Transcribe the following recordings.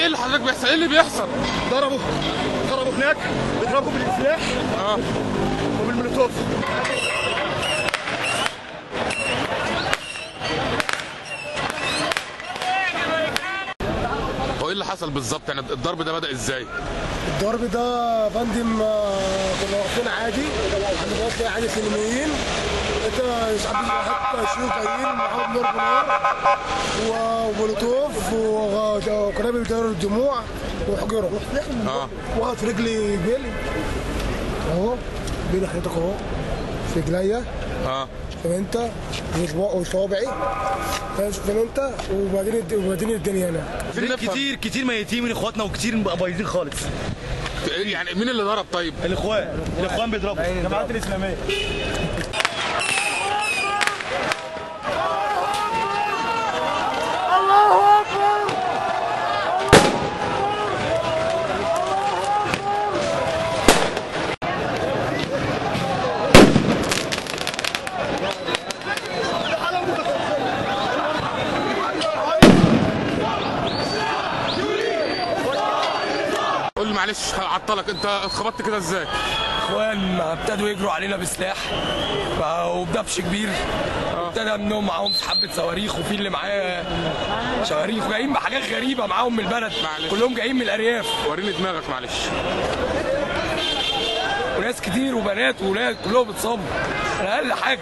اللي حضرتك بيحصل؟ ايه اللي بيحصل؟ ضربوا هناك، بيضربوا بالسلاح وبالمولوتوف. هو ايه اللي حصل بالظبط؟ يعني الضرب ده بدأ ازاي؟ الضرب ده يا فندم كنا واقفين عادي عند بوابة عادي سلميين، انت حتى شيوخ جايين معاهم ضرب نار ومولوتوف وقنابل بتطير الدموع وحجره. وقف رجلي بيلي اهو، بيلي حضرتك اهو في رجليا. فاهم انت؟ وصوابعي، فاهم انت؟ وبعدين الدنيا هنا كتير كتير ميتين من اخواتنا وكتير بايظين خالص. يعني مين اللي ضرب طيب؟ الاخوان بيضربوا، الجماعات الاسلامية. الله اكبر. قول لي معلش هعطلك، انت اتخبطت كده ازاي؟ اخوان ابتدوا يجروا علينا بسلاح وبدبش كبير، ابتدى منهم معاهم حبه صواريخ، وفي اللي معاه صواريخ، وجايين بحاجات غريبة معاهم من البلد، كلهم جايين من الارياف. وريني دماغك معلش. وناس كتير وبنات وولاد كلهم اتصابوا. انا اقل حاجة،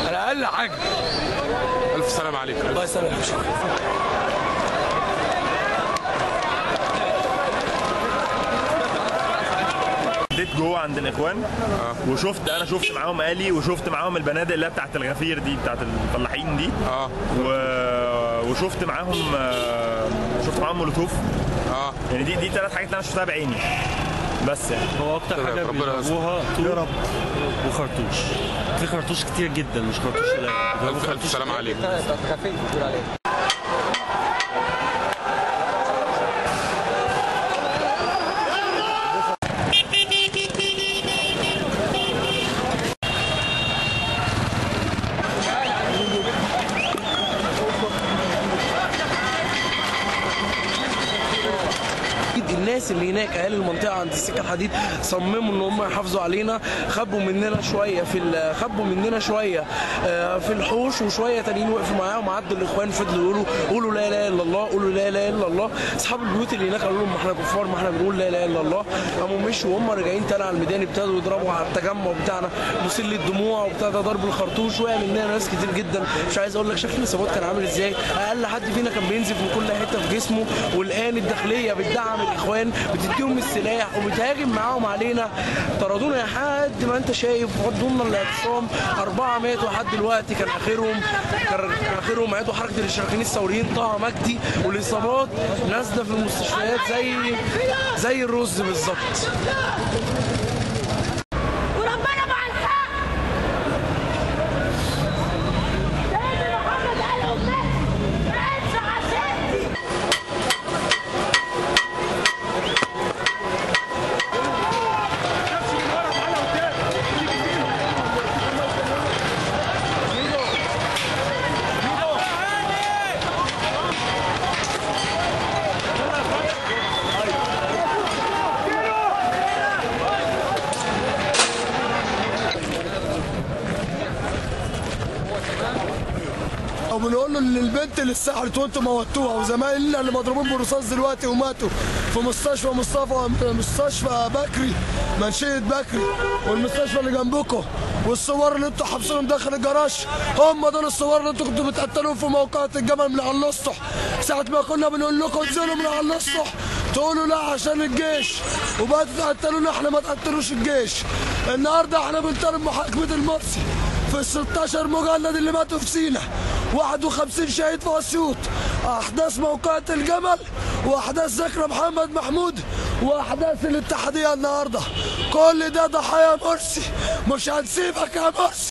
انا اقل حاجة. الف سلام عليك. الله يسلمك. عديت جوه عند الاخوان وشفت، انا شفت معاهم آلي وشفت معاهم البنادق اللي هي بتاعت الغفير دي، بتاعت الفلاحين دي. وشفت معاهم شفت معاهم مولوتوف. يعني دي ثلاث حاجات اللي انا شفتها بعيني بس. يعني هو اكتر حاجة بيضربوها طوب وخرطوش، في خرطوش كتير جدا، مش خرطوش قليل. الف سلام عليك. الناس اللي هناك اهالي المنطقة عند السكة الحديد صمموا ان هم يحافظوا علينا، خبوا مننا شوية في خبوا مننا شوية في الحوش، وشوية تانيين وقفوا معاهم. عدوا الاخوان فضلوا يقولوا قولوا لا اله الا الله، قولوا لا اله الا الله. اصحاب البيوت اللي هناك قالوا لهم ما احنا كفار، ما احنا بنقول لا اله الا الله. قاموا مشوا وهم راجعين تاني على الميدان، ابتدوا يضربوا على التجمع بتاعنا مسيل للدموع، وابتدى ضرب الخرطوش. وقع مننا ناس كتير جدا، مش عايز اقول لك شكل الاصابات كان عامل ازاي. اقل حد فينا كان بينزف من كل حتة في جسمه. والان الداخلية بتدعم الاخوان، بتديهم السلاح وبتهاجم معاهم علينا. طردونا يا حد ما انت شايف، فضلنا الاعتصام. 4 ماتوا لحد دلوقتي، كان اخرهم عضو حركة الاشتراكيين الثوريين طه مجدي. والاصابات نازله في المستشفيات زي الرز بالظبط. وربنا مع الحق. سيدنا محمد قال امتي ما عشانتي. وبنقول له ان البنت اللي اتسحلت وانتم موتوها، وزمايلنا اللي مضروبين بالرصاص دلوقتي وماتوا في مستشفى مصطفى، مستشفى بكري، منشيه بكري، والمستشفى اللي جنبكم، والصور اللي انتم حابسينهم داخل الجراج، هم دول الصور اللي انتم كنتوا بتقتلوهم في موقعة الجمل من على الاسطح. ساعة ما كنا بنقول لكم انزلوا من على الاسطح تقولوا لا عشان الجيش، وبقيتوا تقتلونا احنا، ما تقتلوش الجيش. النهارده احنا بنطالب محاكمة المرسي في ال 16 مجند اللي ماتوا في سينا، 51 شهيد في اسيوط، احداث موقعة الجمل، واحداث ذكرى محمد محمود، واحداث الاتحادية النهارده. كل ده ضحايا مرسي، مش هنسيبك يا مرسي.